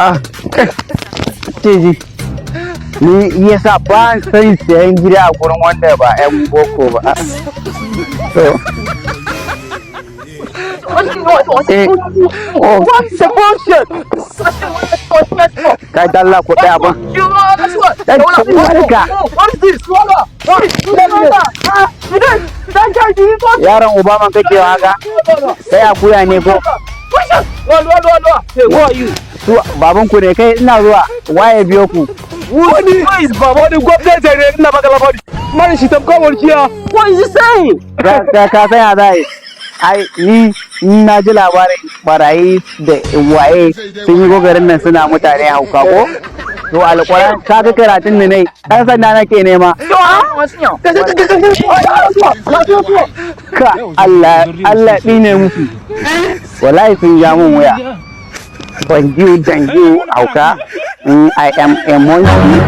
Ah, ce ji. Ni yasa ba san siyan gida a gurin wanda ba 'yan boko ba. To, oh, What's the bullshit? Kai, dalla ku ɗaya ba. Dan uwarka. What is this? What is this? Yaron Obama kake wa haka? Kai akuya ne ko? Hey, who are you? Su baban ku ne? Kai, ina zuwa. Waye biyo ku? Wani is baba wani gwamnati ne, ina baka labari. Mara shi tamka warkiya. What is he saying? Ka san ya za yi? Ai ni na ji labarin barayi da waye sun yi gogarin nan, suna mutane hauka ko? To, alƙur'an ka ga karatun da nai, ɗan sanda nake nema. Ka Allah, Allah ɗine musu. Wallahi sun ja mun wuya. Thank you, thank you, hauka. I am a monkey.